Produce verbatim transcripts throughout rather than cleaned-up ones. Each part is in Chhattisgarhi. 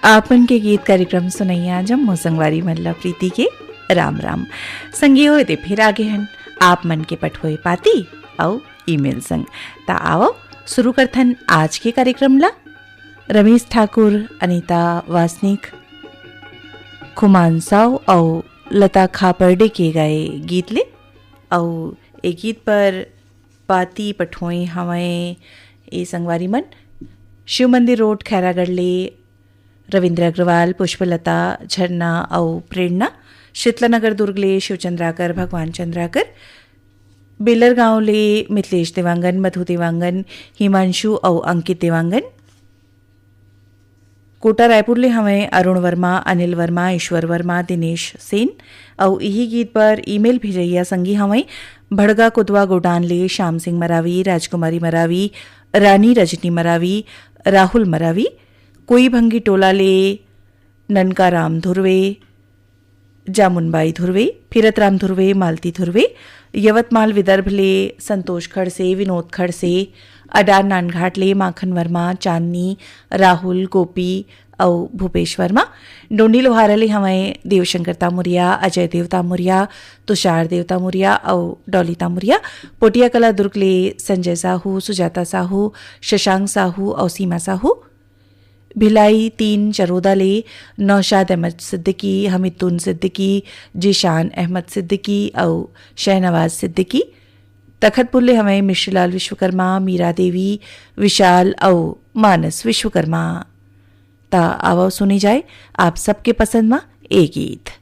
आप मन के गीत कार्यक्रम सुनइया जम्मो संगवारी मन ला प्रीति के राम राम। संगी होए ते फिर आगे हन आप मन के पठोए पाती अउ ईमेल संग। त आवव शुरू करथन आज के कार्यक्रम ला। रमेश ठाकुर, अनीता वासनिक, खुमान साव अउ लता खापर्डे के गाए गीत ले। अउ ए गीत पर पाती पठोए हवय ए संगवारी मन, शिव मंदिर रोड खैरागढ़ ले रविंद्र अग्रवाल, पुष्पलता, झरना अउ प्रेरणा, शीतला नगर दुर्ग ले शिवचंद्राकर, भगवान चंद्राकर, बेलर गांव ले मिथिलेश देवांगन, मधु देवांगन, हिमांशु अउ अंकित देवांगन। कोटा रायपुर ले हवय अरुण वर्मा, अनिल वर्मा, ईश्वर वर्मा, दिनेश सेन अउ इही गीत पर ईमेल भेजइया संगी हवय भड़गा कुदवा गोडान ले श्याम सिंह मरावी, राजकुमारी मरावी, रानी रजनी मरावी, राहुल मरावी, कोई भंगी टोला ले ननका राम धुर्वे, जामुनबाई धुर्वे, फिरतराम धुर्वे, मालती धुर्वे, यवतमाल विदर्भ ले संतोष खड़से, विनोद खड़से, अडार नानघाट ले माखन वर्मा, चांदनी, राहुल, गोपी अउ भूपेश वर्मा, डोंडी लोहारा ले हवय देवशंकर तामुरिया, अजय देव तामुरिया, तुषार देव तामुरिया अउ डॉली तामुरिया, पोटिया कला दुर्ग ले संजय साहू, सुजाता साहू, शशांक साहू अउ सीमा साहू, भिलाई तीन चरोदा ले नौशाद अहमद सिद्दीकी, हमीदुन सिद्दीकी, जीशान अहमद सिद्दीकी अउ शहनवाज सिद्दीकी। तखतपुर ले हवय मिश्रीलाल विश्वकर्मा, मीरा देवी, विशाल अउ मानस विश्वकर्मा। त आवव सुने जाए आप सबके पसंद म ए गीत।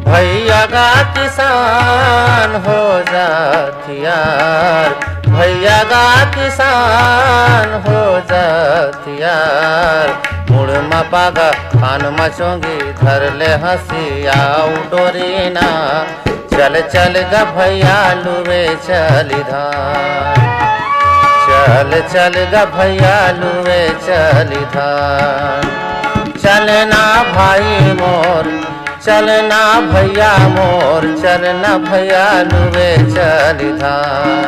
भैया गा किसान हो जात यार, भैया गा किसान हो जात यार। मुड़ म पागा, कान म चोंगी, धर ले हंसिया अउ डोरी ना। चल चल ग भैया लुवे चली धान, चल चल ग भैया लुवे चली धान। चलना भाई मोर, चलना भैया मोर, चलना भैया लुवे चली धान।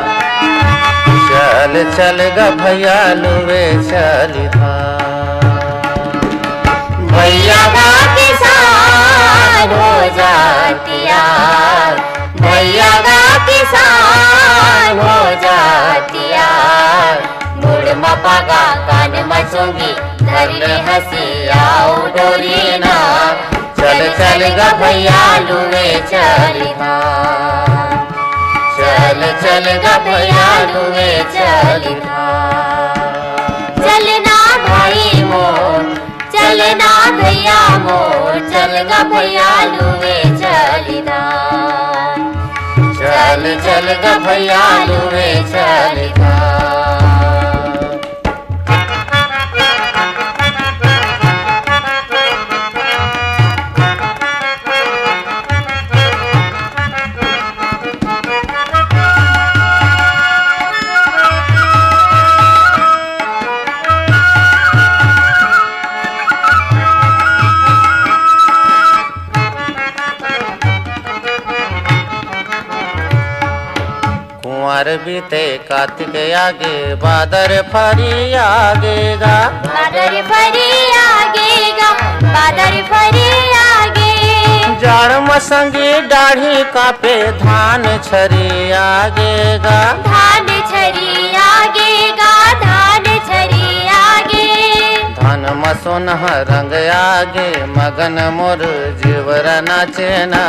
चल चल ग भैया लुवे चली धान। भैया गा किसान हो जात यार, भैया गा किसान हो जात यार। मुड़ म पागा, कान म चोंगी, धर ले हंसिया अउ डोरी ना। चल चल ग भैया लुवे चली धान, चल चल ग भैया लुवे चली धान। चलना भाई मोर, चलना भैया मोर, चल ग भैया लुवे चली धान। चल चल ग भैया लुवे चली धान। कुंवर बीते कातिक आगे, बादर फरी आगे गा। बादर फरी आगे गा, बादर फरी आगे। जाड़ म संगी डाढ़ी कांपे, धान छरी आगे गा। धान छरी आगे गा, धान छरी आगे। धान म सोनहा रंग आगे, मगन मोर जीवर नाचे ना।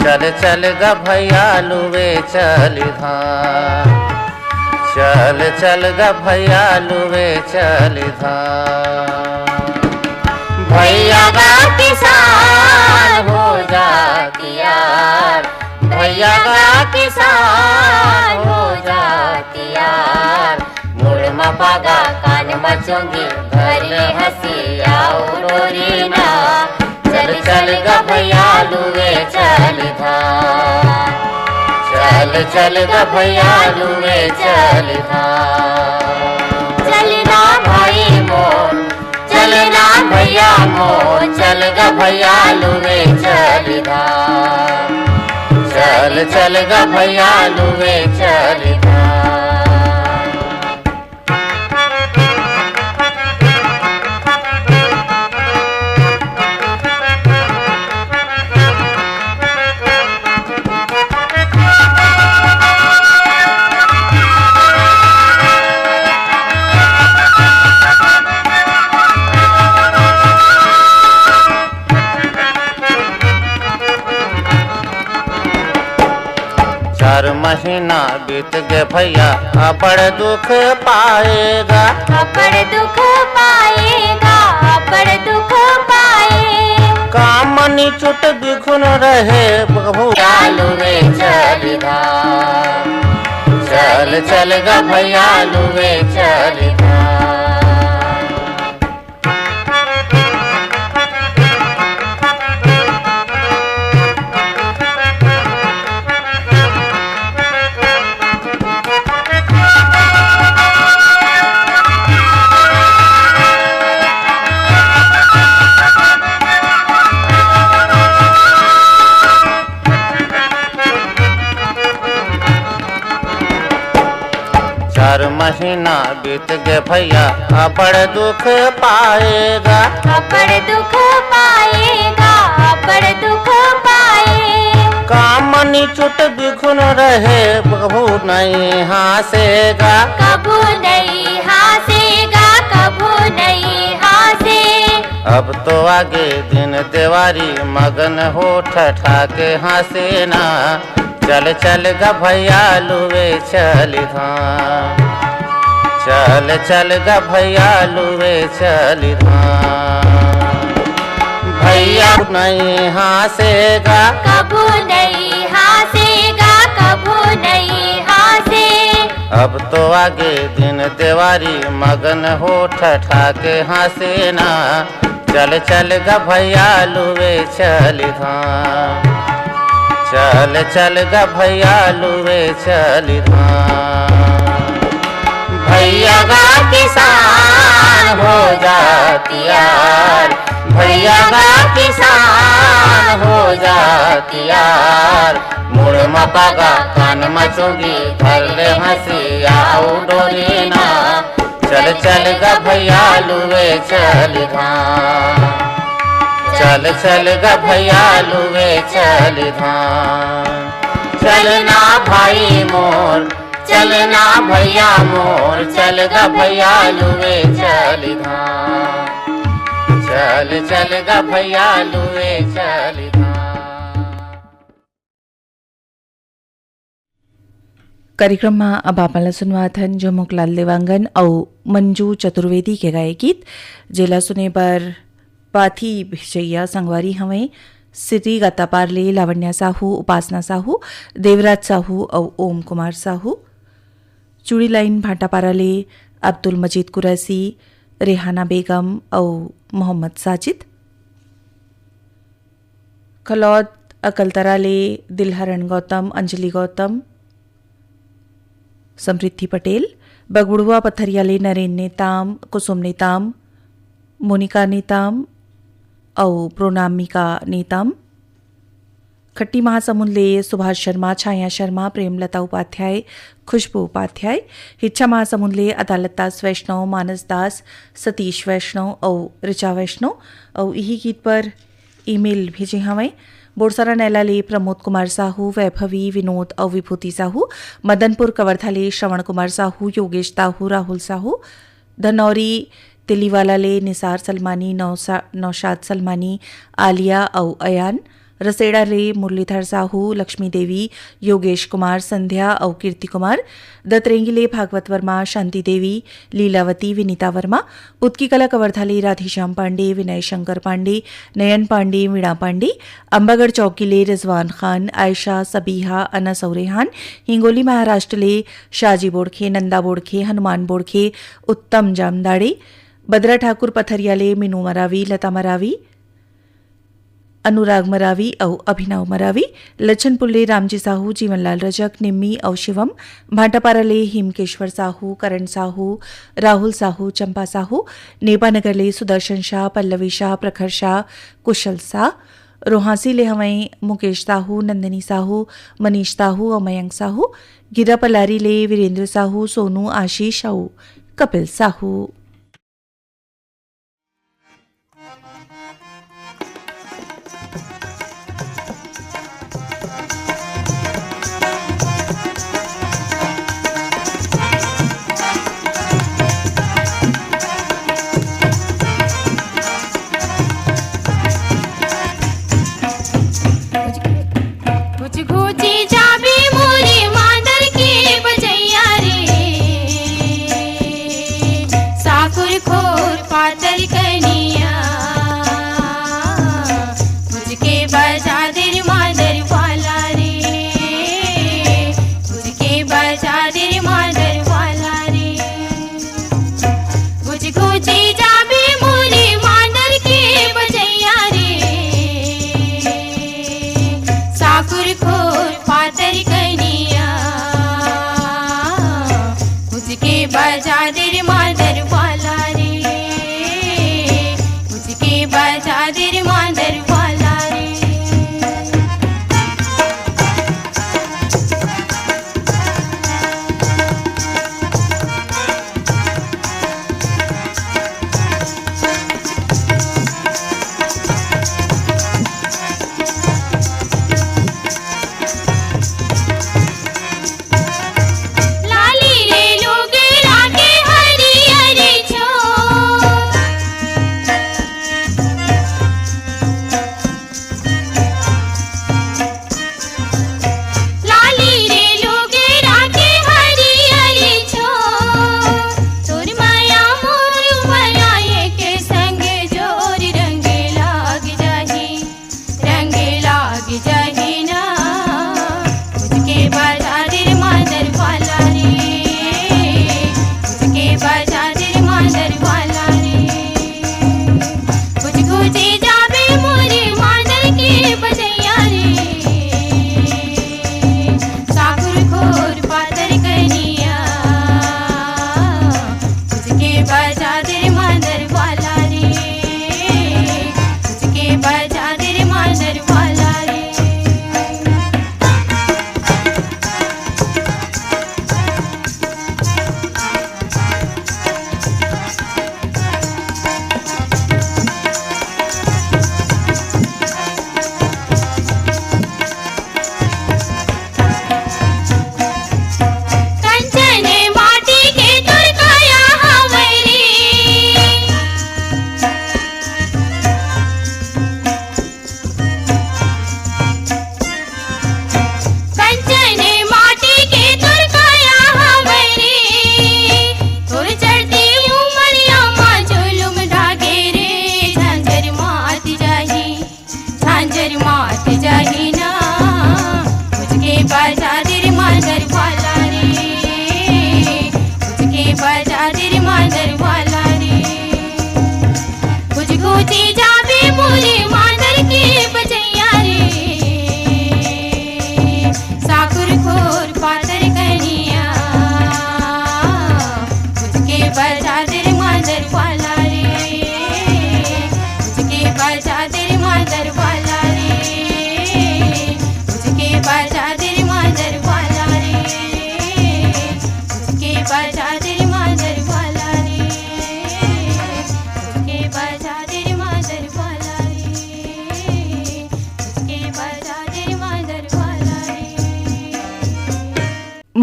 चल चल ग भैया लुवे चली धान, चल चल ग भैया लुवे चली धान। भैया गा किसान हो जात यार, भैया गा किसान चोंगे भर ले हंसी अउ डोरी ना। चल चल गा भैया लुवे चल धाम। चल चल गा भैया लुवे चल धाम। चल ना भाई मोर, चल ना भैया मोर, चल गा भैया लुवे चल धाम। चल चल गा भैया लुवे चल धाम। चार महीना बीत गे भैया, अबड़ दुख पाएगा। अबड़ दुख पाएगा, अबड़ दुख पाए। काम निचुट बिघुन रहे, बहू चालू वे चल धाम। चल चल गा भैया लुवे चल धाम। चार महीना बीत गे भैया, अबड़ दुख पाएगा। अबड़ दुख पाएगा, अबड़ दुख पाए। काम निचुट बिघुन रहे, कभू नहीं हांसेगा। कभू नहीं हांसेगा, कभू नहीं हांसे। अब तो आगे दिन देवारी, मगन हो ठठा के हांसे ना। चल चल गा भैया लुवे चल धाम। चल चल गा भैया लुवे चल धाम। भैया नहीं हांसेगा। कभू नहीं हांसेगा, कभू नहीं हांसे। अब तो आगे दिन देवारी, मगन हो ठठा के हांसे ना। चल चल गा भैया लुवे चल धाम। चल चल गा भैया लुवे चल धाम। भैया गा किसान हो जा तियार, भैया गा किसान हो जा तियार। मुड़ म पागा कान म चोगी, धर ले हंसिया अउ डोरी ना। चल चल गा भैया लुवे चल धाम। चल चल गा भैया लुवे चल धाम। चल ना भाई मोर, चल ना भैया मोर, चल गा भैया लुवे चल धाम। चल चल गा भैया लुवे चल धाम। कार्यक्रम म अब आप मन ल सुनवात हन झुमुक लाल देवांगन अउ मंजू चतुर्वेदी के गाए गीत, जेला सुने बर पाथी भिजइया संगवारी हवंय, सिटी गतापार ले लावण्या साहू, उपासना साहू, देवराज साहू अउ ओम कुमार साहू। चूड़ी लाइन भाटापारा ले अब्दुल मजीद कुरैशी, रेहाना बेगम अउ मोहम्मद साजिद। खलौद अकलतरा ले दिलहरण गौतम, अंजलि गौतम, समृद्धि पटेल। बगबुड़ुआ पथरिया ले नरेन नेताम, कुसुम नेताम, मोनिका नेताम अउ प्रोनामिका नेताम। खट्टी महासमुंद ले सुभाष शर्मा, छाया शर्मा, प्रेमलता उपाध्याय, खुशबू उपाध्याय। हिच्छा महासमुंद ले अदालत दास वैष्णव, मानस दास, सतीश वैष्णव अउ ऋचा वैष्णव। अउ इही गीत पर ईमेल भेजे हवंय। बोरसरा नैला ले प्रमोद कुमार साहू, वैभवी, विनोद अउ विभूति साहू। मदनपुर कवर्धा ले श्रवण कुमार साहू, योगेश साहू, राहुल साहू। धनौरी तेलीवाला ले निसार सलमानी, नौसा-, नौशाद सलमानी, आलिया अउ अयान। रसेड़ा ले मुरलीधर साहू, लक्ष्मी देवी, योगेश कुमार, संध्या अउ कीर्ति कुमार, दतरेंगी ले भागवत वर्मा, शांति देवी, लीलावती, विनीता वर्मा, उतकी कला कवर्धा ले राधेश्याम पांडे, विनय शंकर पांडे, नयन पांडे, वीणा पांडे, अंबागढ़ चौकी ले रिजवान खान, आयशा, सबीहा, अनस अउ रेहान, हिंगोली महाराष्ट्र ले शाजी बोड़खे, नंदा बोड़खे, हनुमान बोड़खे, उत्तम जामदाड़े, बदरा ठाकुर पथरिया ले मीनू मरावी, लता मरावी, अनुराग मरावी अउ अभिनव मरावी, लच्छनपुर ले रामजी साहू, जीवनलाल रजक, निम्मी अउ शिवम, भाटापारा ले हिमकेश्वर साहू, करण साहू, राहुल साहू, चंपा साहू, नेपानगर ले सुदर्शन शाह, पल्लवी शाह, प्रखर शाह, कुशल शाह, रोहासी ले हवंय मुकेश साहू, नंदिनी साहू, मनीष साहू अउ मयंक साहू, गिरा पलारी ले वीरेंद्र साहू, सोनू, आशीष अउ कपिल साहू।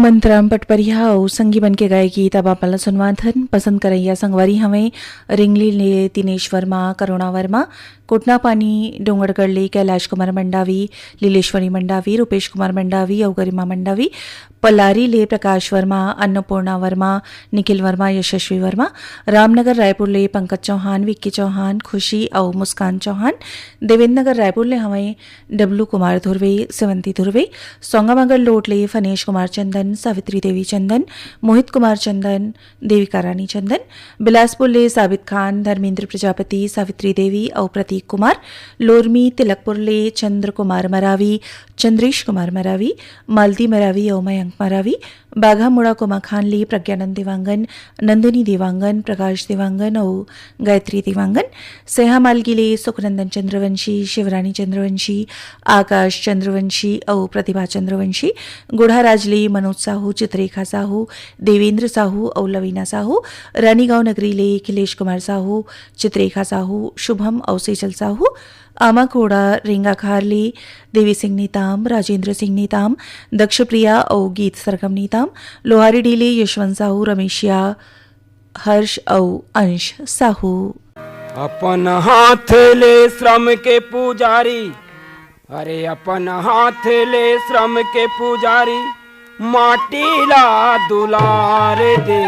मंतराम पटपरिहा अउ संगी मन के गाए गीत अब आप मन ल सुनवाथन। पसंद करइया संगवारी हवंय रिंगली ले दिनेश वर्मा, करुणा वर्मा, कोटनापानी डोंगरगढ़ ले कैलाश कुमार मंडावी, लीलेश्वरी मंडावी, रूपेश कुमार मंडावी अउ गरिमा मंडावी, पलारी ले प्रकाश वर्मा, अन्नपूर्णा वर्मा, निखिल वर्मा, यशस्वी वर्मा, रामनगर रायपुर ले पंकज चौहान, विक्की चौहान, खुशी अउ मुस्कान चौहान, देवेंद्र नगर रायपुर ले हवंय डब्लू कुमार धुर्वे, सेवंती धुर्वे, सोंगामगर लोट ले फनेश कुमार चंदन, सावित्री देवी चंदन, मोहित कुमार चंदन, देविका रानी चंदन, बिलासपुर ले साबित खान, धर्मेंद्र प्रजापति, सावित्री देवी अउ प्रतीक कुमार, लोरमी तिलकपुर ले चंद्र कुमार मरावी, चंद्रेश कुमार मरावी, मालती मरावी अउ मयंक मरावी, बाघामुड़ा कोमाखान ले प्रज्ञानंद देवांगन, नंदिनी देवांगन, प्रकाश देवांगन अउ गायत्री देवांगन, सेहा मालगी ले सुखनंदन चंद्रवंशी, शिवरानी चंद्रवंशी, आकाश चंद्रवंशी अउ प्रतिभा चंद्रवंशी, गुढ़ाराज ले मनोज साहू, चित्रेखा साहू, देवेंद्र साहू अउ लवीना साहू, रानीगांव नगरी ले अखिलेश कुमार साहू, चित्रेखा साहू, शुभम अउ सेजल साहू, आमाकोड़ा रेंगाखार ले देवी सिंह नेताम, राजेंद्र सिंह नेताम, दक्षप्रिया अउ गीत सरगम नेताम, लोहारीडीह ले यशवंत साहू, रमेशिया, हर्ष अउ अंश साहू। अपन हाथ ले श्रम के पुजारी, अरे अपन हाथ ले श्रम के पुजारी, माटी ला दुलार दे।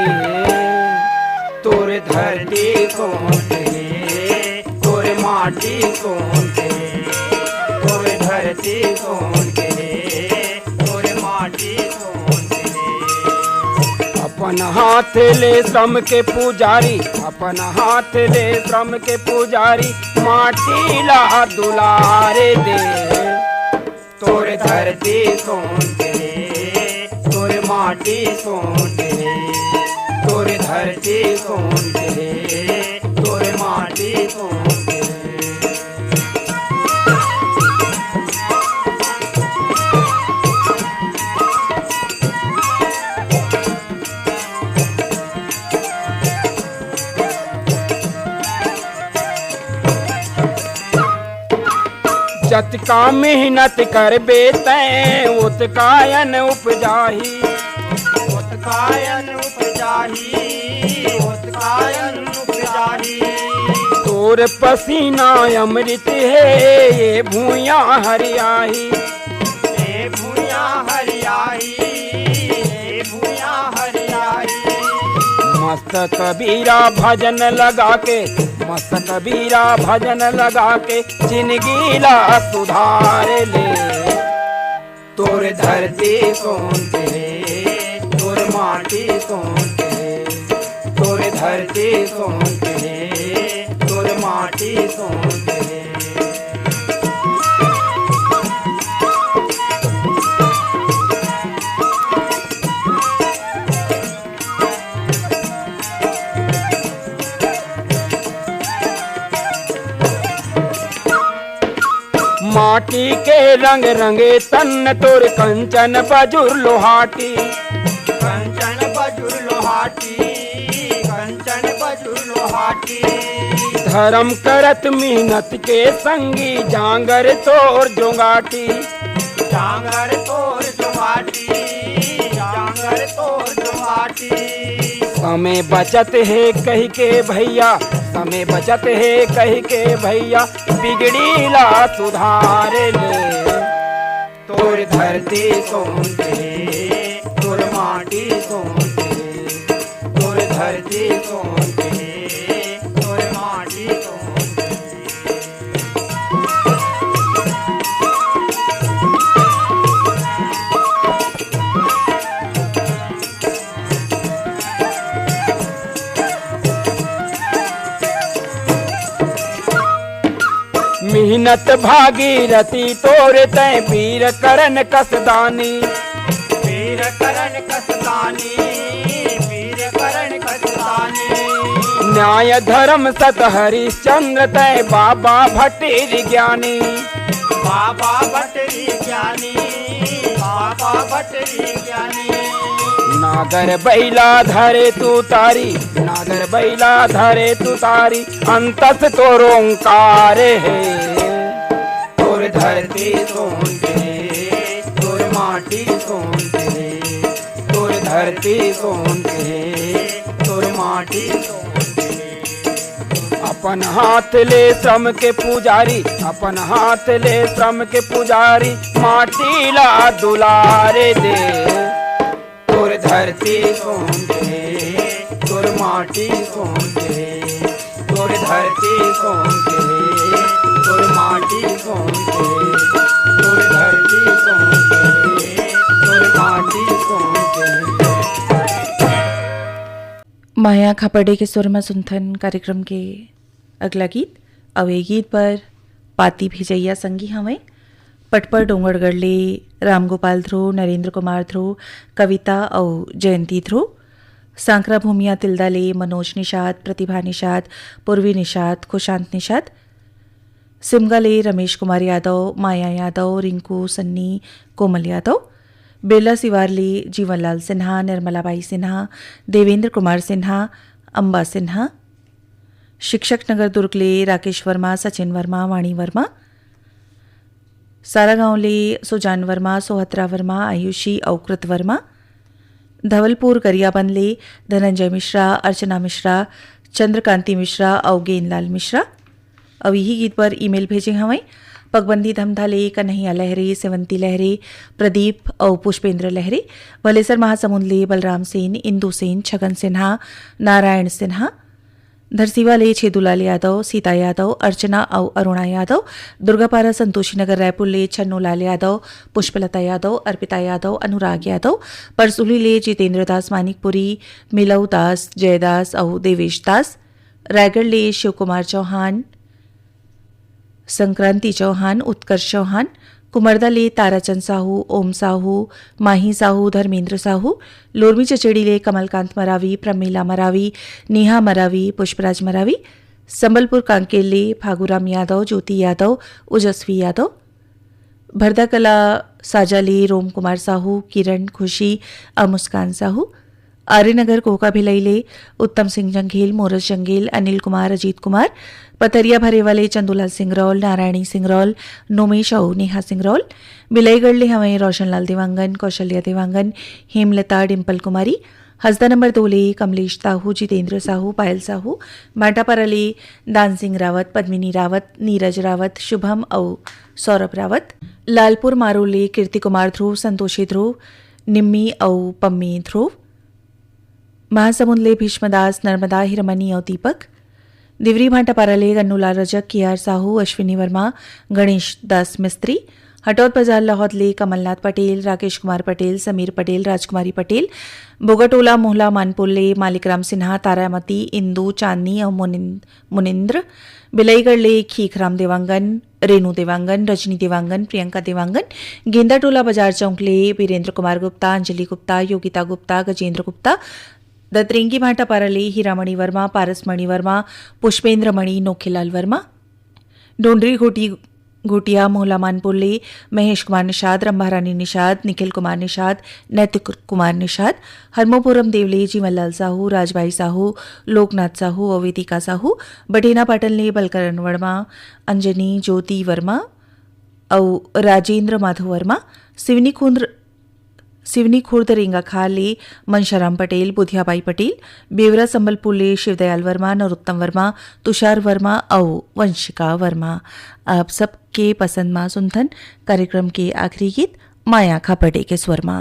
तोर धरती कोन के, तोर माटी कोन के, तोर धरती कोन के, तोर माटी कोन के। अपन हाथ ले श्रम के पुजारी, अपन हाथ ले श्रम के पुजारी, माटी ला दुलार दे। तोर धरती सोन के, तोर माटी सोन के, तोर धरती सोन के, तोर माटी सोन के। जतका मेहनत करबे तैं, ओतका अन्न उपजाही। ओतका अन्न उपजाही, ओतका अन्न उपजाही। तोर पसीना अमृत हे, ये भुइयां हरियाही। ये भुइयां हरियाही, ये भुइयां हरियाही। मस्त कबीरा भजन लगा के, मस्त कबीरा भजन लगा के, जिनगी ला सुधार ले। तोर धरती सोन के हे, तोर माटी सोन के हे, तोर धरती सोन के हे, तोर माटी सोन के हे। माटी के रंग रंगे तन तोर कंचन बजुर लोहाटी। कंचन बजुर लोहाटी, कंचन बजुर लोहाटी। धर्म करत मेहनत के संगी जांगर तोर जोंगाटी। जांगर तोर जोंगाटी, जांगर तोर जोंगाटी। समय बचत हे कहि के भैया, समय बचत हे कहि के भैया, बिगड़ी ला सुधार ले। तोर धरती सोन के, तोर माटी सोन के, तोर धरती सोन के, तोर माटी सोन के। मेहनत भागीरथी तोर तैं वीर करण कस दानी। वीर करण कस दानी, वीर करण कस दानी। न्याय धर्म सत हरिश्चंद्र तैं बाबा भटेर ज्ञानी। बाबा भटेर ज्ञानी, बाबा भटेर ज्ञानी। नागर बैला धरे तू तारी, नागर बैला धरे तू तारी, अंतस तोर ओंकार हे। तोर धरती सोन के, तोर माटी सोन के, धरती सोन के हे, तोर माटी सोन के हे। अपन हाथ ले श्रम के पुजारी, अपन हाथ ले श्रम के पुजारी, माटी ला दुलारे दे। तोर धरती सोन के हे, तोर माटी सोन के हे, तोर धरती सोन के हे, तोर माटी सोन के हे, तोर धरती सोन के हे, तोर माटी सोन के हे। माया खापड़े के सुर म सुनथन कार्यक्रम के अगला गीत। अउ ए गीत बर पाती भेजइया संगी हवय पटपर डोंगरगढ़ ले रामगोपाल ध्रुव, नरेंद्र कुमार ध्रुव, कविता अउ जयंती ध्रुव। सांकरा भूमिया तिल्दा ले मनोज निषाद, प्रतिभा निषाद, पूर्वी निषाद, खुशांत निषाद। सिमगा ले रमेश कुमार यादव, माया यादव, रिंकू, सन्नी, कोमल यादव। बेला सिवार ले जीवनलाल सिन्हा, निर्मला बाई सिन्हा, देवेंद्र कुमार सिन्हा, अम्बा सिन्हा। शिक्षक नगर दुर्ग ले राकेश वर्मा, सचिन वर्मा, वाणी वर्मा। सारागांव ले सुजान वर्मा, सोहत्रा वर्मा, आयुषी अउ कृत वर्मा। धवलपुर गरियाबंद ले धनंजय मिश्रा, अर्चना मिश्रा, चंद्रकांति मिश्रा अउ गेनलाल मिश्रा। अउ इही गीत बर ईमेल भेजे हवंय पगबंदी धमधा ले कन्हैया लहरे, सेवंती लहरे, प्रदीप अउ पुष्पेंद्र लहरे। भलेसर महासमुंद ले बलराम सेन, इंदु सेन, छगन सिन्हा, नारायण सिन्हा। धरसीवा ले छेदूलाल यादव, सीता यादव, अर्चना अउ अरुणा यादव। दुर्गापारा संतोषी नगर रायपुर ले छन्नूलाल यादव, पुष्पलता यादव, अर्पिता यादव, अनुराग यादव। परसुली ले जितेंद्र दास मानिकपुरी, मिलऊ दास, जयदास अउ देवेश दास। रायगढ़ ले शिवकुमार चौहान, संक्रांति चौहान, उत्कर्ष चौहान। कुमरदा ले ताराचंद साहू, ओम साहू, माही साहू, धर्मेंद्र साहू। लोरमी चचेड़ी ले कमलकांत मरावी, प्रमीला मरावी, नेहा मरावी, पुष्पराज मरावी। संबलपुर कांकेर ले फागुराम यादव, ज्योति यादव, ओजस्वी यादव। भरदाकला साजा ले रोम कुमार साहू, किरण, खुशी अउ मुस्कान साहू। आर्यनगर कोका भिलाई ले उत्तम सिंह जंघेल, मोरस जंघेल, अनिल कुमार, अजीत कुमार। पथरिया भरेवा ले चंदूलाल सिंगरौल, नारायणी सिंगरौल, नोमेश अउ नेहा सिंगरौल। बिलाईगढ़ ले हवंय रोशनलाल देवांगन, कौशल्या देवांगन, हेमलता, डिंपल कुमारी। हसदा नंबर दो ले कमलेश साहू, जितेंद्र साहू, पायल साहू। भाटापारा ले दान सिंह रावत, पद्मिनी रावत, नीरज रावत, शुभम अउ सौरभ रावत। लालपुर मारू ले कीर्ति कुमार ध्रुव, संतोषी ध्रुव, निम्मी अउ पम्मी ध्रुव। महासमुंद ले भीष्मदास, नर्मदा, हिरमनी अउ दीपक। देवरी भाटापारा ले गन्नूलाल रजक, केआर साहू, अश्विनी वर्मा, गणेश दास मिस्त्री। हटौद बाजार लाहौद ले कमलनाथ पटेल, राकेश कुमार पटेल, समीर पटेल, राजकुमारी पटेल। बोगाटोला मोहला मानपुर ले मालिकराम सिन्हा, तारामती, इंदू, चांदनी अउ मुनिन-, मुनिंद्र। बिलाईगढ़ ले खीखराम देवांगन, रेनू देवांगन, रजनी देवांगन, प्रियंका देवांगन। गेंदाटोला बाजार चौक ले वीरेंद्र कुमार गुप्ता, अंजलि गुप्ता, योगिता गुप्ता, गजेंद्र गुप्ता। दतरेंगी भाटापारा ले हीरामणि वर्मा, पारसमणि वर्मा, पुष्पेंद्र मणि, नोखेलाल वर्मा। डोंडरी घोटी, घोटिया मोहला मानपुर ले महेश कुमार निषाद, रंभारानी निषाद, निखिल कुमार निषाद, नैतिक कुमार निषाद। हरमोपुरम देव ले जीवनलाल साहू, राजबाई साहू, लोकनाथ साहू अउ वेदिका साहू। बठेना पाटन ले बलकरण वर्मा, अंजनी, ज्योति वर्मा अउ राजेंद्र माधव वर्मा। सिवनी खुंद सिवनी खुर्द रेंगाखार ले मनशाराम पटेल, बुधियाबाई पटेल। बेवरा संबलपुर ले शिवदयाल वर्मा, नरोत्तम वर्मा, तुषार वर्मा अउ वंशिका वर्मा। आप सबके पसंद मा सुनथन कार्यक्रम के आखिरी गीत माया खापड़े के स्वर मा।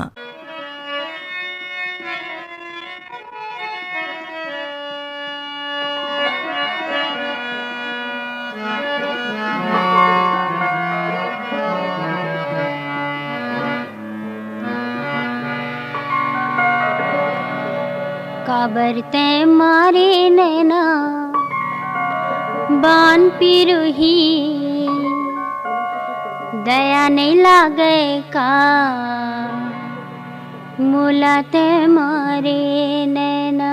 काबर तैं मारे नैना बान पिरुही, दया नइ लागय का मोला तैं मारे नैना।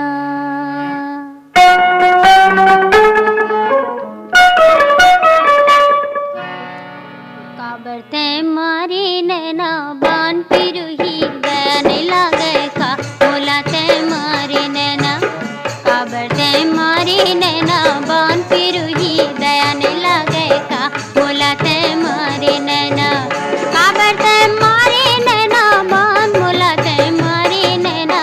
काबर तैं मारे नैना बान पिरुही, दया नइ लागय का मोला तैं मारे नैना। काबर तैं मारे नैना बान पिरुही, दया नइ लागय का मोला तैं मारे नैना। काबर तैं मारे नैना बान, मोला तैं मारे नैना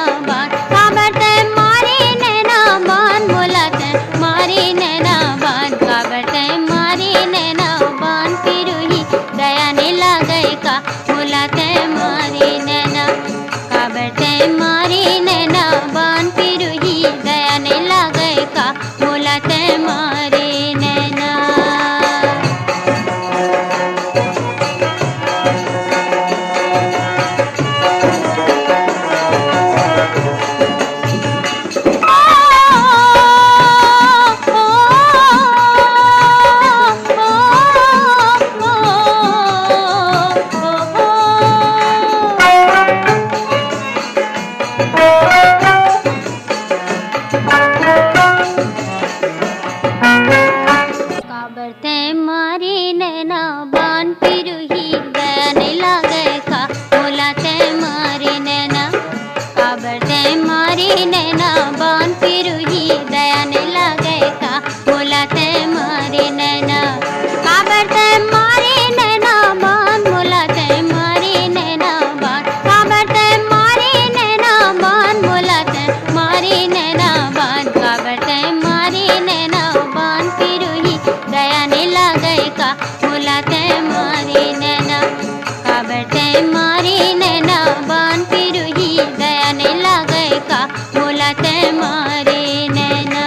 काबर तैं मारे नैना बान पिरुही, दया नइ लागय का मोला तैं मारे नैना। काबर तैं मारे नैना बान पिरुही, दया नइ लागय का मोला तैं मारे नैना। काबर तैं मारे नैना बान, मोला तैं मारे नैना बान। काबर तैं मारे नैना बान, मोला तैं मारे नैना बान। काबर तैं मारे नैना बान पिरुही, दया नइ लागय का मोला तैं मारे नैना। काबर तैं मारे नैना बान पिरुही, दया नइ लागय का मोला तैं मारे नैना।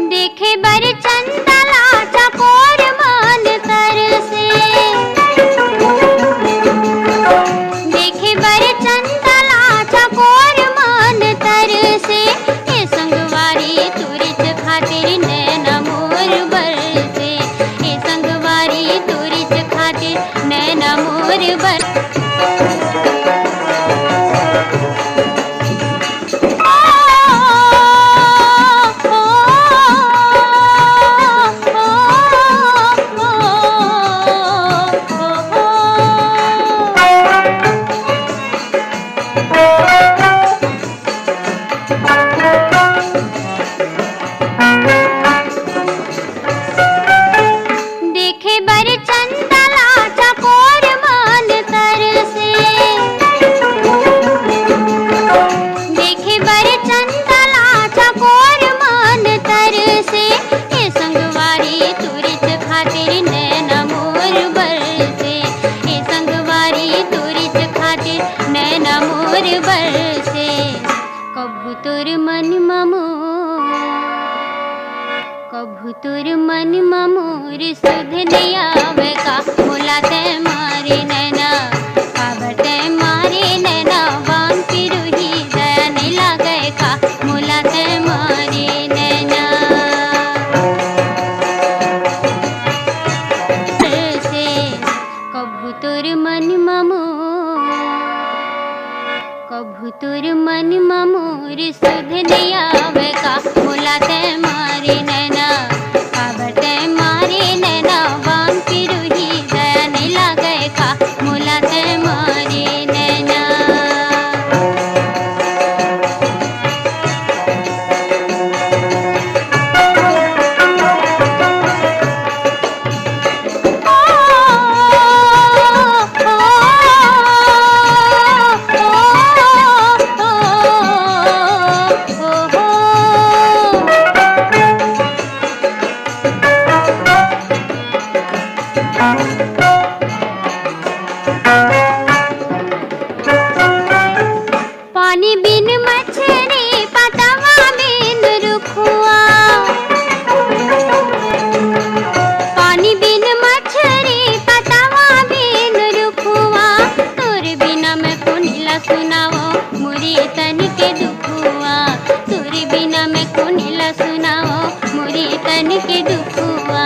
देखे बर चंदा ला चकोर मन तरसे, देखे बर चंदा ला चकोर मन तरसे। ए संगवारी तुरिच खातिर नैना मोर बरसे, ए संगवारी तुरिच खातिर नैना मोर बर। देखे बर चंदा ला चकोर मन तरसे, देखे बर चंदा ला चकोर मन तरसे। ए संगवारी तुरिच खातिर नैना मोर बरसे, ए संगवारी तुरिच खातिर नैना मोर बरसे। कभू तोर मन म मोर, कभू तोर मन म मोर सुध नइ आवय का, मोला तैं मारे नैना। काबर तैं मारे नैना, बान पिरुही दया नइ लागय का, मोला तैं मारे नैना। से कभू तोर मन म मोर, कभू तोर मन म मोर सुध नइ आवय का, मोला तैं मारे नैना। काबर तैं मारे नैना, बान पिरुही दया नइ लागय का, मोला तैं मारे नैना। पानी बिन मछरी, पतवा बिन रुखवा। पानी बिन मछरी, पतवा बिन रुखवा। तोर बिना मैं कोन ला सुनावों मोरी तन के दुखवा। तोर बिना मैं कोन ला सुनावों मोरी तन के दुखवा।